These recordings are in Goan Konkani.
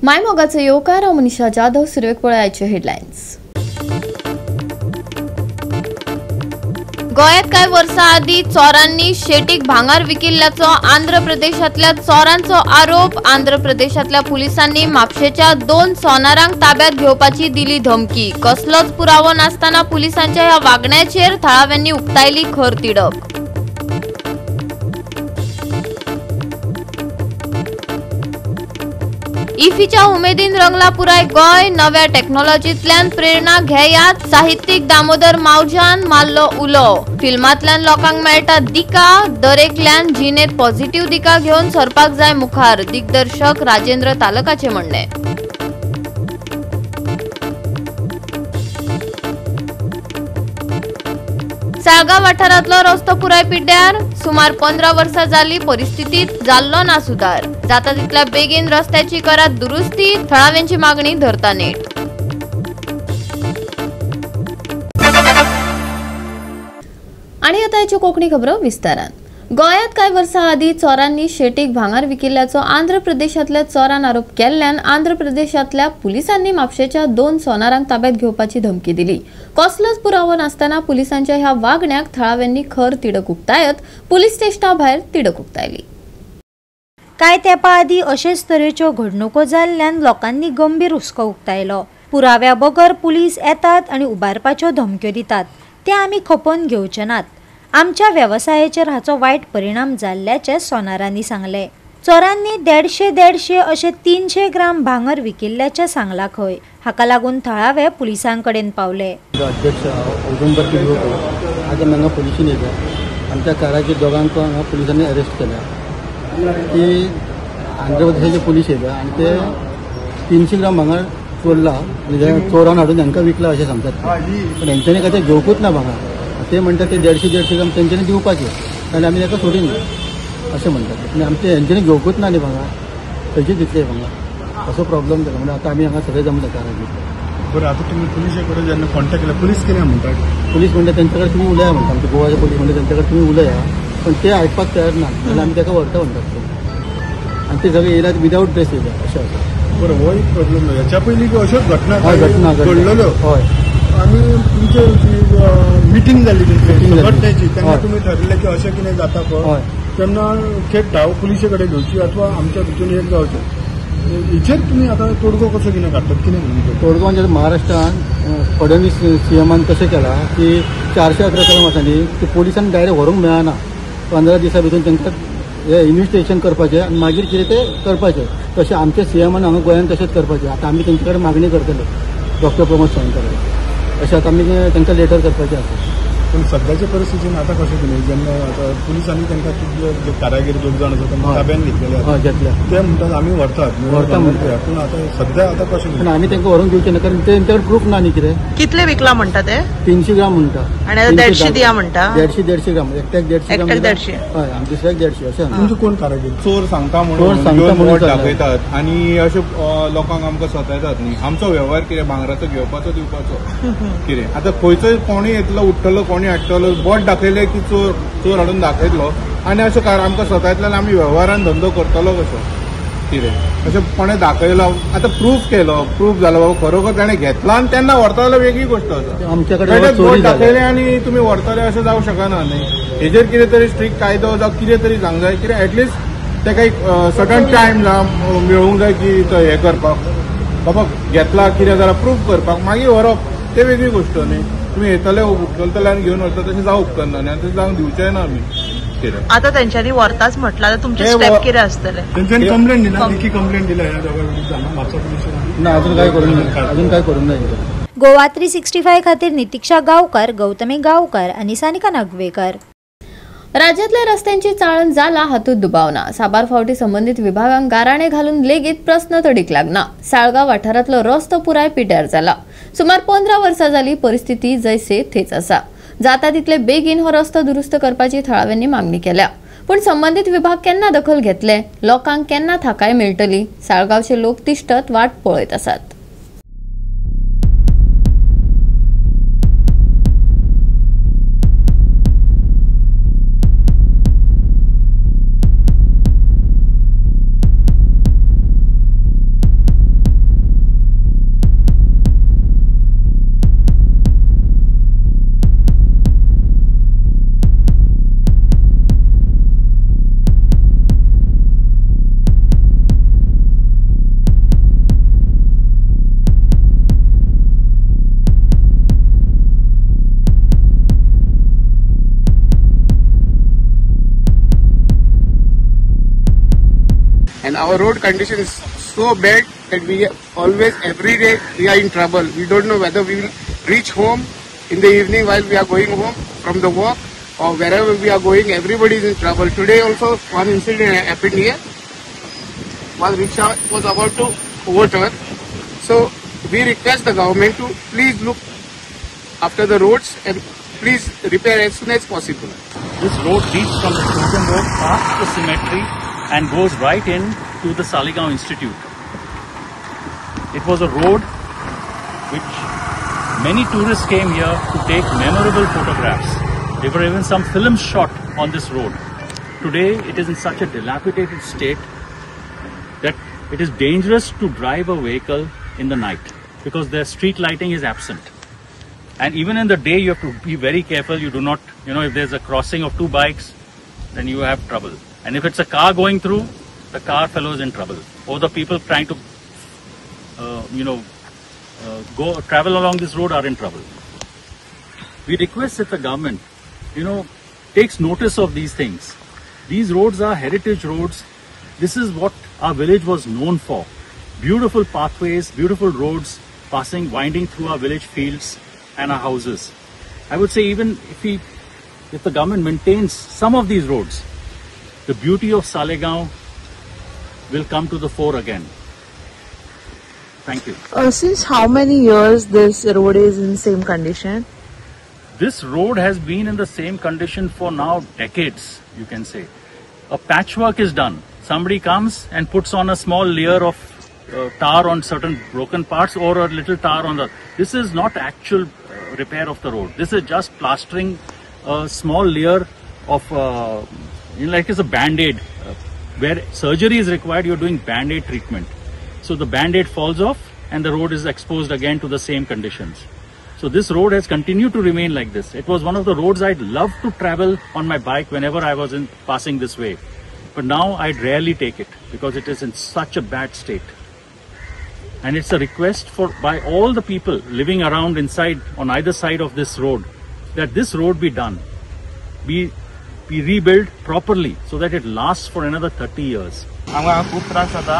मायमोगाचो येवकार. हांव मनीषा जाधव. सुरवेक पळयाचे हेडलायन्स. गोंयांत कांय वर्सां आदीं चोरांनी शेटीक भांगर विकिल्ल्याचो आंध्र प्रदेशांतल्या चोरांचो आरोप. आंध्र प्रदेशांतल्या पुलिसांनी म्हापशेच्या 2 सोनारांक ताब्यात घेवपाची दिली धमकी. कसलोच पुरावो नासतना पुलिसांच्या ह्या वागण्याचेर थळाव्यांनी उक्तायली खर तिडक. इफीच्या उमेदीन रंगला पुराय गोंय. नव्या टेक्नॉलॉजींतल्यान प्रेरणा घेयात. साहित्यीक दामोदर मावजान मारलो उलो. फिल्मांतल्यान लोकांक मेळटा दिका. दरेकल्यान जिणेंत पॉझिटिव्ह दिका घेवन सरपाक जाय मुखार. दिग्दर्शक राजेंद्र तालकाचे म्हणणें. साळगांव वाठारांतलो रस्तो पुराय पिड्ड्यार. सुमार 15 वर्सां जाली परिस्थितीत जाल्लो ना सुदार. जाता तितल्या बेगीन रस्त्याची करात दुरुस्ती. थळाव्यांची मागणी धरता नेट. आणि आता याच्यो कोंकणी खबरो विस्तारान. गोंयांत कांय वर्सां आदीं चोरांनी शेटीक भांगर विकिल्ल्याचो आंध्र प्रदेशांतल्या चोरान आरोप केल्ल्यान आंध्र प्रदेशांतल्या पुलिसांनी म्हापशेच्या 2 सोनारांक ताब्यात घेवपाची धमकी दिली. कसलोच पुरावो नासतना पुलिसांच्या ह्या वागण्याक थळाव्यांनी खर तिडक उक्तायत पुलीस स्टेशना भायर तिडक उक्तायली. कांय तेंपा आदीं अशेच तरेच्यो घडणुको जाल्ल्यान लोकांनी गंभीर हुस्को उक्तायलो. पुराव्या बगर पुलीस येतात आनी उबारपाच्यो धमक्यो दितात, ते आमी खपोवन घेवचे नात. आमच्या वेवसायाचेर हाचो वायट परिणाम जाल्ल्याचें सोनारांनी सांगलें. चोरांनी 150-150 अशें 300 ग्राम भांगर विकिल्ल्याचें सांगलां खंय. हाका लागून थळावे पुलिसां कडेन पावले. अध्यक्ष औदुंबर आज आमी हांगा पुलिशीन येयल्या. आमच्या कारागीर दोगांक हांगा पुलिसांनी अरेस्ट केल्या. ती आंध्र प्रदेशाचे पुलीस येयल्या आनी ते 300 ग्राम भांगर चोरला आनी चोरान हाडून तांकां विकला अशें सांगतात. पण हेंच्यांनी काय ते घेवकूच ना भांगर. ते म्हणटात ते 150-150 ग्राम तेंच्यांनी दिवपाचे, जाल्यार आमी ताका सोडिना अशें म्हणटात. आनी आमचे हेंच्यांनी घेवकूच ना न्ही भांगर, खंयचे दितले भांगर, असो प्रॉब्लम जाला. म्हणून आतां आमी हांगा सगळे जमले कारागीर. बरं, आतां तुमी पुलिसे कडेन जेन्ना कॉन्टेक्ट केला, पुलीस कितें म्हणटात? पुलीस म्हणटा तेंच्या कडेन तुमी उलया म्हणटा. आमचे गोवाचे पुलीस म्हणटा तेंच्या कडेन तुमी उलया, पण ते आयकपाक तयार ना. जाल्यार आमी ताका व्हरता म्हणटात ते. आनी ते सगळे येयल्यात विदावट ड्रेस येयल्या अशें आसा. बरं, हो एक प्रॉब्लम. ह्याच्या पयलीं अश्योच घटना घडलेल्यो. हय. आनी तुमचे मिटींग जाली संघटनेची, तेन्ना तुमी ठरयलें की अशें कितें जाता पळय तेन्ना थेट धांव पुलिसे कडेन घेवची अथवा आमच्या भितून एक जावचें. हेचेर तुमी आतां तोडगो कसो कितें काडटात, कितें म्हणून तोडगो म्हणजे महाराष्ट्रान फडणवीस सीएमान कशें केलां की 411 कलम आसा न्ही, ती पुलिसांक डायरेक्ट व्हरूंक मेळना. 15 दिसां भितर तांकां हें इन्वेस्टिगेशन करपाचें आनी मागीर कितें तें करपाचें. तशें आमच्या सीएमान हांगा गोंयांत तशेंच करपाचें. आतां आमी तेंचे कडेन मागणी करतले डॉक्टर प्रमोद सावंत कडेन, अशें आतां आमी तांकां लेटर करपाचें आसा. पूण सद्याच्या परिस्थितीन आतां कशें कितें, जेन्ना आतां पुलिसांनी तांकां कितले जे कारागीर दोग जाण आसा तांकां ताब्यान घेतलेले आसा, घेतल्या, ते म्हणटात आमी व्हरतात व्हरता म्हणटा. पूण आतां सद्या आतां कशें पूण आमी तांकां व्हरून दिवचें ना, कारण तेंच्या कडेन प्रूफ ना न्ही कितें. कितले विकला म्हणटा ते? 300 ग्राम म्हणटा. आनी आतां 150 दिया म्हणटा. 150-150 ग्राम, एकट्याक 150 ग्राम. एकट्याक 150. हय, आनी दुसऱ्याक 150 अशें. तुमचे कोण कारागीर? चोर सांगता म्हणून दाखयतात आनी अशें लोकांक आमकां सतायतात न्ही. आमचो वेव्हार कितें, भांगराचो घेवपाचो दिवपाचो कितें. आतां खंयचोय कोणूय येतलो, उठ्ठलो, कोणी हाडटलो, बोट दाखयलें की चोर चोर हाडून दाखयतलो आनी अशें आमकां सतायतल्यान आमी वेव्हारान धंदो करतलो कसो कितें. अशें कोणें दाखयलो, आतां प्रूफ केलो, प्रूफ जालो बाबा खरोखर ताणें घेतला आनी तेन्ना व्हरता जाल्यार वेगळी गोश्ट आसा. आमचे कडेन बोट दाखयलें आनी तुमी व्हरतले अशें जावंक शकना न्ही. हेजेर कितें तरी स्ट्रिक्ट कायदो जावं कितें तरी जावंक जाय, कितें एटलिस्ट ताका एक सर्टन टायम मेळूंक जाय की तो हें करपाक, बाबा घेतला कितें जाल्यार प्रूफ करपाक, मागीर व्हरप ते वेगळी गोश्ट न्ही. तुमी येतले उखलतले आनी घेवन वता तशें जावंक उपकारना न्ही, आनी तशें जावंक दिवचें ना आमी. आतां तेंच्यांनी व्हरताच म्हटलां जाल्यार तुमचे स्टेप कितें आसतले? तेंच्यांनी कंप्लेन दिला, लेखी कंप्लेन दिला ह्या दोगां विरुद्ध म्हापसा पुलिसांनी? ना, अजून काय करूंक ना, अजून काय करूंक ना. गोवा 365 खातीर नितीक्षा गांवकार, गौतमी गांवकार आनी सानिका नागवेकर. राज्यातल्या रस्त्यांची चाळण जाला हातूंत दुबाव ना. साबार फावटी संबंधित विभागांक गाराणे घालून लेगीत प्रस्न तडीक लागना. साळगांव वाठारांतलो रस्तो पुराय पिड्ड्यार जाला. सुमार 15 वर्सां जाली परिस्थिती जैसे थेच आसा. जाता तितले बेगीन हो रस्तो दुरुस्त करपाची थळाव्यांनी मागणी केल्या. पूण संबंधित विभाग केन्ना दखल घेतले, लोकांक केन्ना थाकाय मेळटली, साळगांवचे लोक तिश्टत वाट पळयत आसात. And our road condition is so bad that we always, every day, we are in trouble. We don't know whether we will reach home in the evening while we are going home from the work or wherever we are going, everybody is in trouble. Today also one incident happened here. One rickshaw was about to overturn. So we request the government to please look after the roads and please repair as soon as possible. This road leads from the Trojan Road past the cemetery and goes right in to the Saligao Institute. It was a road which many tourists came here to take memorable photographs. There were even some films shot on this road. Today it is in such a dilapidated state that it is dangerous to drive a vehicle in the night because their street lighting is absent. And even in the day you have to be very careful. You do not, if there's a crossing of two bikes, then you have trouble. And if it's a car going through, the car fellow is in trouble. Or the people trying to, go travel along this road are in trouble. We request that the government, takes notice of these things. These roads are heritage roads. This is what our village was known for. Beautiful pathways, beautiful roads passing, winding through our village fields and our houses. I would say even if the government maintains some of these roads, the beauty of Saligao will come to the fore again. Thank you. Since how many years this road is in same condition? This road has been in the same condition for now decades, you can say. A patchwork is done. Somebody comes and puts on a small layer of tar on certain broken parts or a little tar on the... This is not actual repair of the road. This is just plastering a small layer of, like it's a band-aid. Where surgery is required, you're doing band-aid treatment. So the band-aid falls off and the road is exposed again to the same conditions. So this road has continued to remain like this. It was one of the roads I'd love to travel on my bike whenever I was in passing this way. But now I'd rarely take it because it is in such a bad state. And it's a request for by all the people living around inside on either side of this road that this road be done, be rebuilt properly so that it lasts for another 30 years. आमकां खूब त्रास जाता.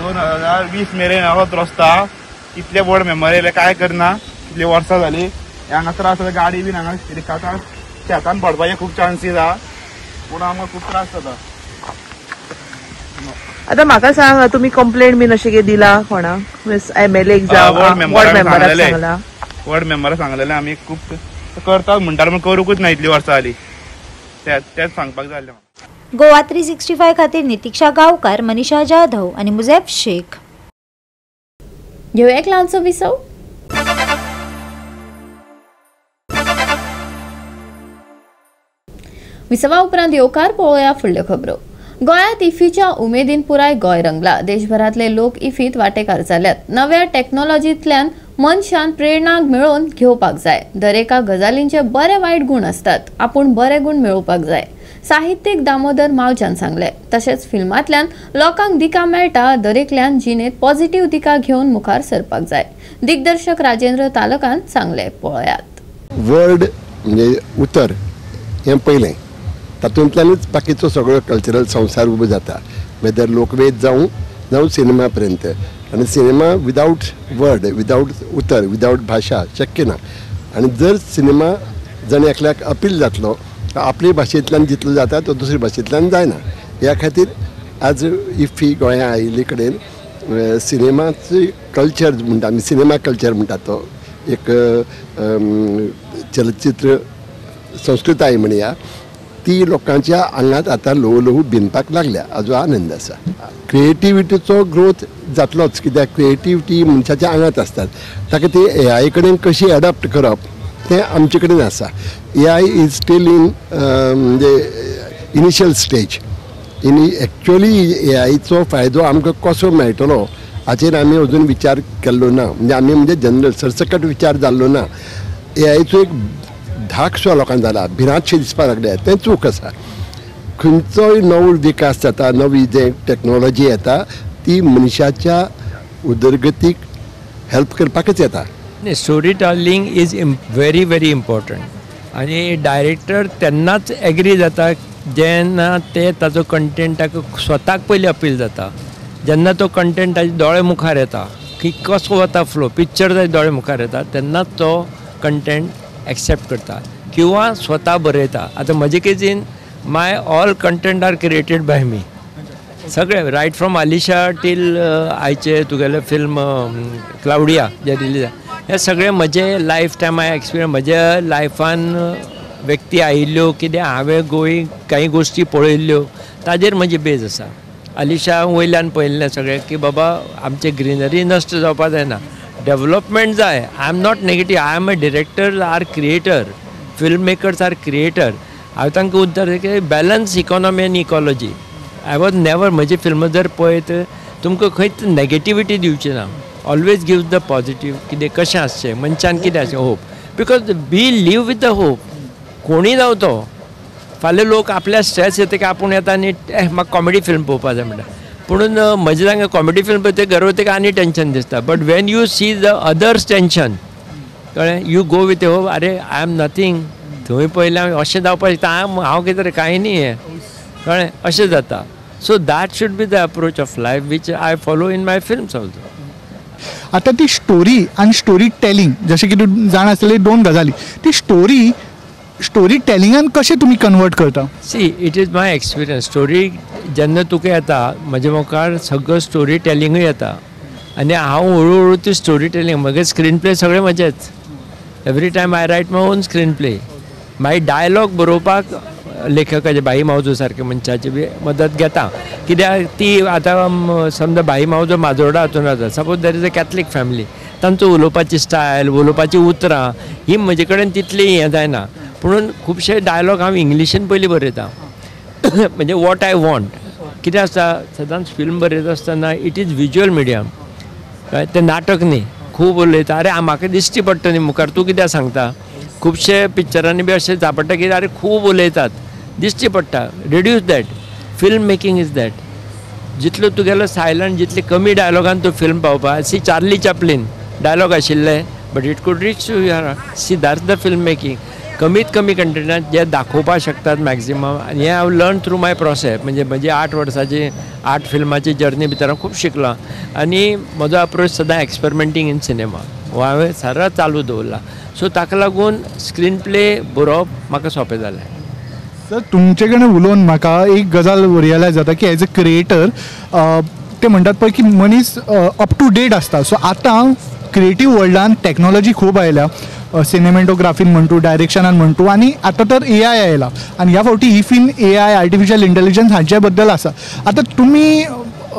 2020 मेरेन असोच रस्ता, इतले व्हड मेंबर येयले काय करना, इतली वर्सां जाली हांगा त्रास जाता. गाडी बीन हांगा रिकाता शेतान पडपाचे खूब चान्सीस आहा, पूण आमकां खूब त्रास जाता. आतां म्हाका सांग, तुमी कंप्लेंट बीन अशें कितें दिला कोणाक? एमएलए जावं वॉर्ड मेंबराक सांगला? वॉर्ड मेंबराक सांगलेलें आमी, खूब करता म्हणटाले पूण करूंकूच ना इतली वर्सां जाली. तेच सांगपाक जाय आसलें. गोवा 365 खातीर नितिक्षा गांवकार, मनीषा जाधव आनी मुझेफ शेख. घेवया एक ल्हानसो विसव. विसवा उपरांत येवकार पळोवया फुडल्यो खबरो. गोंयांत इफीच्या उमेदीन पुराय गोंय रंगला. देशभरांतले लोक इफीत वांटेकार जाल्यात. नव्या टॅक्नॉलॉजींतल्यान मनशान प्रेरणा मेळोवन घेवपाक जाय. दरेका गजालींचे बरे वायट गूण आसतात, आपूण बरे गूण मेळोवपाक जाय, साहित्यीक दामोदर मावज्यान सांगलें. तशेंच फिल्मांतल्यान लोकांक दिका मेळटा, दरेकल्यान जिणेंत पॉझिटिव्ह दिका घेवन मुखार सरपाक जाय, दिग्दर्शक राजेंद्र तालकान सांगलें. पळयात. वर्ड म्हणजे उतर हें पयलें, तातूंतल्यानूच बाकीचो सगळो कल्चरल संवसार उबो जाता, वेदर लोकवेद जावं जावं सिनेमा पर्यंत. आनी सिनेमा विदावट वर्ड, विदावट उतर, विदावट भाशा शक्य ना. आनी जर सिनेमा जण एकल्याक अपील जातलो, आपले भाशेंतल्यान जितलो जाता तो दुसरे भाशेंतल्यान जायना. ह्या खातीर आज इफ्फी गोंया आयिल्ले कडेन सिनेमाची कल्चर म्हणटा आमी, सिनेमा कल्चर म्हणटा तो एक चलचित्र संस्कृताय म्हणया, ती लोकांच्या आंगांत आतां ल्हवू ल्हवू भिनपाक लागल्या. हाजो आनंद आसा. क्रिएटिविटीचो ग्रोथ जातलोच, कित्याक क्रिएटिविटी मनशाच्या आंगांत आसतात, ताका ती एआय कडेन कशी एडॉप्ट करप तें आमचे कडेन आसा. एआय is still in म्हणजे इनिशियल स्टेज. एक्चुअली एआयचो फायदो आमकां कसो मेळटलो हाचेर आमी अजून विचार केल्लो ना, म्हणजे आमी म्हणजे जनरल सरसकट विचार जाल्लो ना. एआयचो एक धाकसो लोकांक जाला, भिरांतशी दिसपाक लागल्या, तें चूक आसा. खंयचोय नवो विकास जाता, नवी जे टॅक्नोलॉजी येता ती मनशाच्या उदरगतीक हेल्प करपाकच येता. Story telling is very very important आनी डायरेक्टर तेन्नाच एग्री जाता जेन्ना ते ताजो कंटेंट ताका स्वताक पयलीं अपील जाता, जेन्ना तो कंटेंट ताजे दोळे मुखार येता की कसो वता फ्लो पिक्चर ताजे दोळे मुखार येता तेन्नाच तो कंटेंट एक्सेप्ट करता किंवा स्वता बरयता. आतां म्हजे केजीन my all content are created by me, सगळे रायट फ्रॉम आलिशा टील आयचे तुगेले फिल्म क्लावडिया जे रिलीज हे सगळे म्हजे लायफ टायम I experience, म्हज्या लायफान व्यक्ती आयिल्ल्यो कितें हांवें गोंय कांय गोश्टी पळयल्ल्यो ताजेर म्हजी बेज आसा. आलिशा वयल्यान पळयल्लें सगळें की बाबा आमचें ग्रिनरी नश्ट जावपाक जायना, डेवलपमेंट जाय. I am not negative, I am a director or creator, film makers are creator. हांवें तांकां उद्दार की बॅलन्स इकॉनॉमी आनी इकॉलॉजी. I was never म्हजी फिल्मां जर पळयत तुमकां खंयच नेगेटिविटी दिवची ना, ऑलवेज गिव्स the positive कितें कशें आसचें मनशान कितें आसचें hope, because we live with the hope. कोणूय जावं तो फाल्यां लोक आपल्या स्ट्रेस येता की आपूण येता आनी म्हाका कॉमेडी फिल्म पळोवपा जाय म्हणटा, पुणून म्हजे तांकां कॉमेडी फिल्म पळयता घर वता आनी टेंशन दिसता. But when you see the others tension कळ्ळें, you go with hope, अरे I am nothing, थंय पळयलें अशें जावपाक शकता, हांव कितें तरी कांय न्ही हें, कळ्ळें अशें जाता. So that should be the approach of life which I follow in my films also. आतां ती स्टोरी आनी स्टोरी टेलिंग जशें की तूं जाणा आसतली दोन गजाली, ती स्टोरी स्टोरी टेलिंगान कशें तुमी कन्वर्ट करता? See it is my experience. Story जेन्ना तुका येता म्हजे मुखार सगळो स्टोरी टेलिंगूय येता आनी हांव हळू हळू ती स्टोरी टेलिंग म्हगे स्क्रीन प्ले सगळें म्हजेच. Every time I write my own screen play. मागीर डायलॉग बरोवपाक लेखकाचे भाई मावजो सारके मनशाची बी मदत घेता, कित्याक ती आतां समजा भाई मावजो माजोर्डा हातून रावता, suppose there is a Catholic family, तांचो उलोवपाची स्टायल उलोवपाची उतरां ही म्हजे कडेन तितली हें जायना, पुणून खुबशे डायलॉग हांव इंग्लिशीन पयलीं बरयता म्हणजे what I want. कितें आसता सदांच फिल्म बरयता आसतना it is visual medium, तें नाटक न्ही. खूब उलयता, अरे म्हाका दिश्टी पडटा न्ही मुखार, तूं कित्याक सांगता. खुबशे पिक्चरांनी बी अशें जापडटा की अरे खूब उलयतात, दिश्टी पडटा. Reduce that. Film making is that, जितलो तुगेलो सायलंट जितले कमी डायलॉगान तूं फिल्म पावपा. सी चार्ली चॅपलिन डायलॉग आशिल्ले but it could reach to your, see that's the film making. कमीत कमी कंटेंटान जे दाखोवपाक शकतात मॅक्झिमम. आनी हें हांव लर्न थ्रू my process, म्हणजे म्हजी 8 वर्सांची 8 फिल्माची जर्नी भितर हांव खूब शिकलां आनी म्हजो अप्रोच सदां एक्सपेरिमेंटींग इन सिनेमा हो हांवें सरळ चालू दवरला. सो ताका लागून स्क्रीन प्ले बरोवप म्हाका सोंपें जालें. सर तुमचे कडेन उलोवन म्हाका एक गजाल रियलायज जाता की एज अ क्रिएटर ते म्हणटात पळय की मनीस अप टू डेट आसता. सो आतां क्रिएटीव वर्ल्डान टॅक्नोलॉजी खूब आयल्या, सिनेमेटोग्राफीन म्हणटू, डायरेक्शनान म्हणटू, आनी आतां तर AI आयला आनी ह्या फावटी if in AI artificial intelligence हांचे बद्दल आसा. आतां तुमी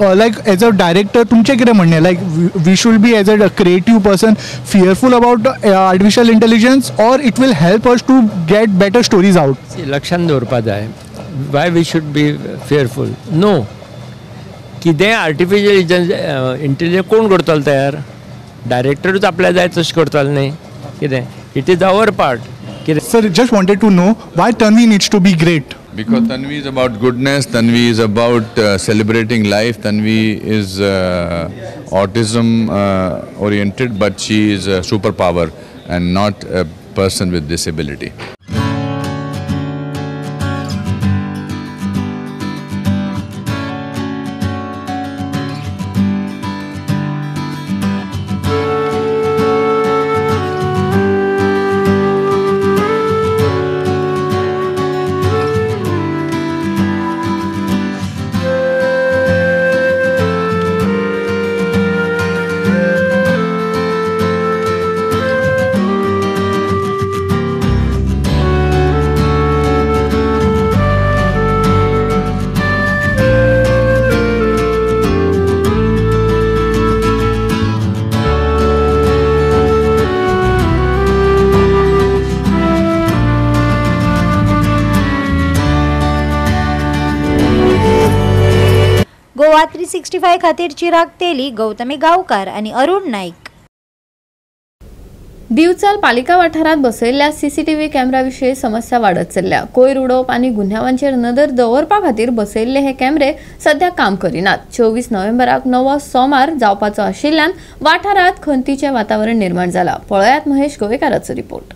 लायक एज अ डायरेक्टर तुमचें कितें म्हणणें, like we should be as a creative person fearful about artificial intelligence or it will help us to get better stories out? लक्षान दवरपा जाय why we should be fearful. No, कितेंय आर्टिफिशियल इंटेलिजन्स कोण करतलो तयार? डायरेक्टरूच आपल्याक जाय तशें करतलो न्ही कितें, it is our part. कितें sir, just wanted to know why Tanvi needs to be great? Because Tanvi is about goodness, Tanvi is about celebrating life, Tanvi is autism oriented, but she is a superpower and not a person with disability. Goa 365 खातीर चिराग तेली, गौतमी गांवकार आनी अरुण नाईक. दिवचल पालिका वाठारात बसयल्ल्या सीसीटीव्ही कॅमेरा विशीं समस्या वाडत चल्ल्या. कोयर उडोवप आनी गुन्यांवांचेर नदर दवरपा खातीर बसयल्ले हे कॅमेरे सध्या काम करिनात. 24 नोव्हेंबराक नवो सोमार जावपाचो आशिल्ल्यान वाठारात खंतीचें वातावरण निर्माण जाला. पळयात महेश गोवेकाराचो रिपोर्ट.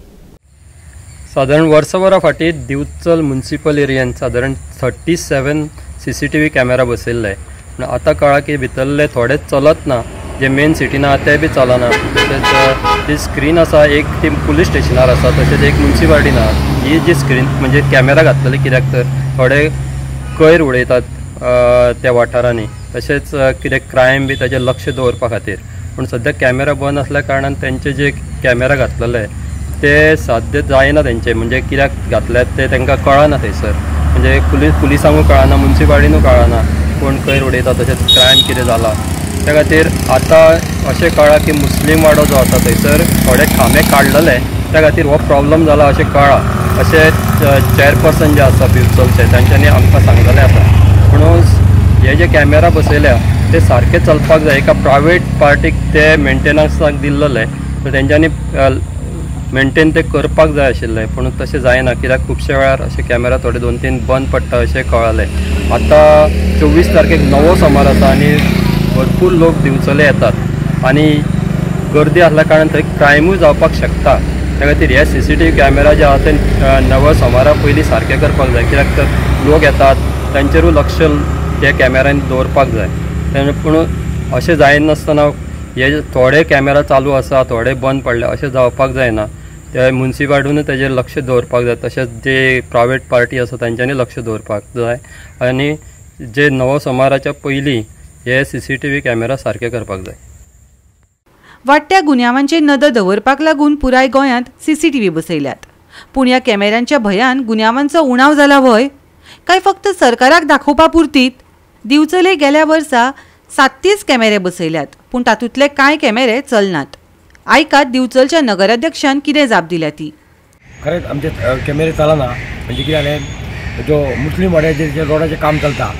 सादारण वर्सभरा फाटीं दिवचल म्युनिसिपल एरियान सादारण 37 CCTV camera बसयल्ले. पूण आतां कळ्ळां की भितरले थोडे चलत ना, जे मेन सिटीन आहा ते बी चलना. तशेंच जी स्क्रीन आसा एक ती पुलीस स्टेशनार आसा, तशेंच एक म्युनिसिपालिटीन आहा. ही जी स्क्रीन म्हणजे कॅमेरा घातलेले कित्याक तर थोडे कोयर उडयतात त्या वाठारांनी, तशेंच कितें क्रायम बी ताजेर लक्ष दवरपा खातीर. पूण सद्या कॅमेरा बंद आसल्या कारणान तेंचे जे कॅमेरा घातलेले ते साध्य जायना तेंचे, म्हणजे कित्याक घातल्यात ते तांकां कळना थंयसर, म्हणजे पुलिसांकूय कळना, म्युनिसिपालिटीनूय कळना कोण कोयर उडयता, तशेंच क्रायम कितें जाला. त्या खातीर आतां अशें कळ्ळां की मुस्लीम वाडो जो आसा थंयसर थोडे खांबे काडलेले, त्या खातीर हो प्रॉब्लम जाला अशें कळ्ळां. अशें चेअरपर्सन जे आसा दिवचलचे तांच्यांनी आमकां सांगलेलें आसा. म्हणून हे जे कॅमेरा बसयल्या ते सारके चलपाक जाय. एका प्रायवेट पार्टीक ते मेंटेनन्साक दिल्लेले, सो तेंच्यांनी मेंटेन ते करपाक जाय आशिल्लें, पूण तशें जायना कित्याक खुबशे वेळार अशे कॅमेरा थोडे 2-3 बंद पडटा अशें कळ्ळें. आतां 24 तारखेक नवो सोमार आसा आनी भरपूर लोक दिवचले येतात आनी गर्दी आसल्या कारणान थंय क्रायमूय जावपाक शकता. त्या खातीर हे CCTV camera जे आहा ते नव्या सोमारा पयलीं सारके करपाक जाय, कित्याक तर लोक येतात तांचेरूय लक्ष त्या कॅमेरान दवरपाक जाय. पूण अशें जायनासतना हे थोडे कॅमेरा चालू आसा थोडे बंद पडले अशें जावपाक जायना. ते म्युनिसिपालिटीनूय तेजेर लक्ष दवरपाक जाय, तशेंच जे प्रायवेट पार्टी आसा तांच्यांनी लक्ष दवरपाक जाय आनी जे नवो सोमाराच्या पयलीं हे CCTV camera सारके करपाक जाय. वाडट्या गुन्यांवांचेर नदर दवरपाक लागून पुराय गोंयांत CCTV बसयल्यात. पूण ह्या कॅमेऱ्यांच्या भंयान गुन्यांवांचो उणाव जाला व्हय काय फक्त सरकाराक दाखोवपा पुरतीत? दिवचले गेल्या वर्सा 37 कॅमेरे बसयल्यात, पूण तातूंतले कांय कॅमेरे चलनात. आयकात दिवचलच्या नगराध्यक्षान कितें जाप दिल्या ती. खरेंच आमचे कॅमेरे चलना, म्हणजे कितें जालें, जो मुस्लीम वाड्याचेर जे रोडाचें काम चलता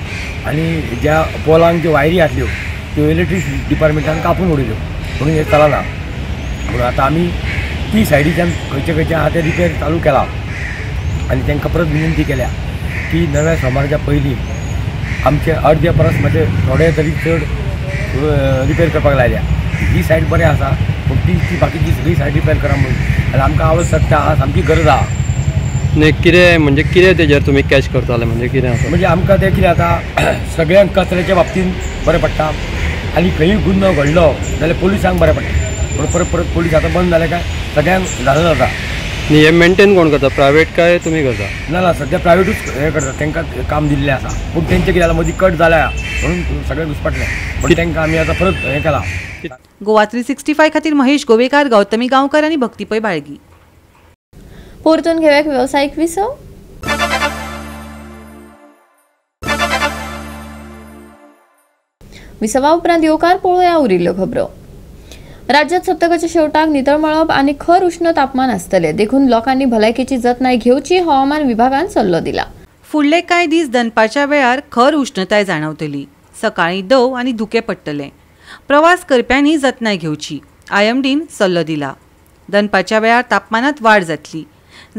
आनी ज्या पोलांक ज्यो वायरी आसल्यो त्यो इलेक्ट्रीक डिपार्टमेंटान कापून उडयल्यो, म्हणून हें चलना. म्हणून आतां आमी ती सायडीच्यान खंयचे खंयचे आहा ते रिपेर चालू केला आनी तांकां परत विनंती केल्या की नव्या सोमाराच्या पयलीं आमचे अर्दे परस मातशे थोडे तरी चड रिपेर करपाक लायल्या. ही सायड बरें आसा, पूण ती बाकीची सगळी सायड रिपेर करा म्हणून आनी आमकां आवश्यकता आहा, सामकी गरज आहा. न्ही कितें म्हणजे कितें तेजेर तुमी कॅश करताले, म्हणजे कितें आसा? म्हणजे आमकां तें कितें जाता, सगळ्यांक कचऱ्याच्या बाबतीन बरें पडटा आनी खंयूय गुन्यांव घडलो जाल्यार पोलिसांक बरें पडटा. म्हणून परत परत पोलीस आतां बंद जाले काय सगळ्यांक जाणा जाता. न्ही हें मेंटेन कोण करता, प्रायवेट काय तुमी करता? ना ना, सद्या प्रायवेटूच हें करता, तांकां काम दिल्लें आसा. पूण तेंचें कितें जालां, मदीं कट जाल्या म्हणून सगळें घुसपटलें, पूण तांकां आमी आतां परत हें केलां. गोवा 365 खातीर महेश गोवेकार, गौतमी गांवकर आनी भक्ती पै बाळगी. परतून घेवया वेवसायीक विसव. विसवा उपरांत येवकार पळोवया उरिल्ल्यो खबरो. राज्यात सप्तकाच्या शेवटाक नितळ मळब आनी खर उष्ण तापमान आसतले, देखून लोकांनी भलायकेची जतनाय घेवची हवामान विभागान सल्लो दिला. फुडले कांय दीस दनपारच्या वेळार खर उष्णताय जाणवतली. सकाळीं दव आनी धुकें पडटलें. प्रवास करप्यांनी जतनाय घेवची, IMDन सल्लो दिला. दनपारच्या वेळार तापमानात वाड जातली,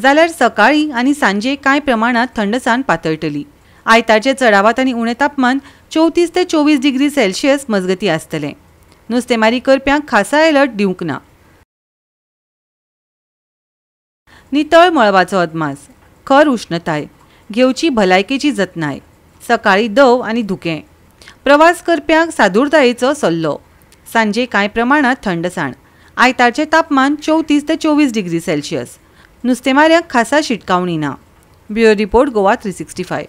जाल्यार सकाळीं आनी सांजे कांय प्रमाणात थंडसाण पातळटली. आयतारचें चडावत आनी उणें तापमान 34 ते 24 डिग्री सेल्सियस मजगतीं आसतलें. नुस्तेमारी करप्यांक खासा अलर्ट दिवंक ना. नितळ मळबाचो अदमास, खर उष्णताय, घेवची भलायकेची जतनाय, सकाळीं दव आनी धुकें, प्रवास करप्यांक सादूरतायेचो सल्लो, सांजे कांय प्रमाणात थंडसाण. आयतारचें तापमान 34 ते 24 डिग्री सेल्सियस. नुस्तेमाऱ्यांक खासा शिटकावणी ना. Bureau report, Goa 365.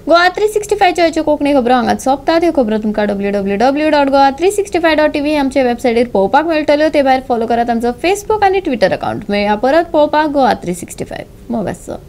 Goa 365 च्यो कोंकणी खबरो हांगाच सोंपतात. ह्यो खबरो तुमकां www.goa365.tv आमचे वेबसायटीर पळोवपाक मेळटल्यो. ते भायर फॉलो करात आमचो फेसबूक आनी ट्विटर अकाउंट. मेळया परत पळोवपाक गोवा 365. मोगाचो.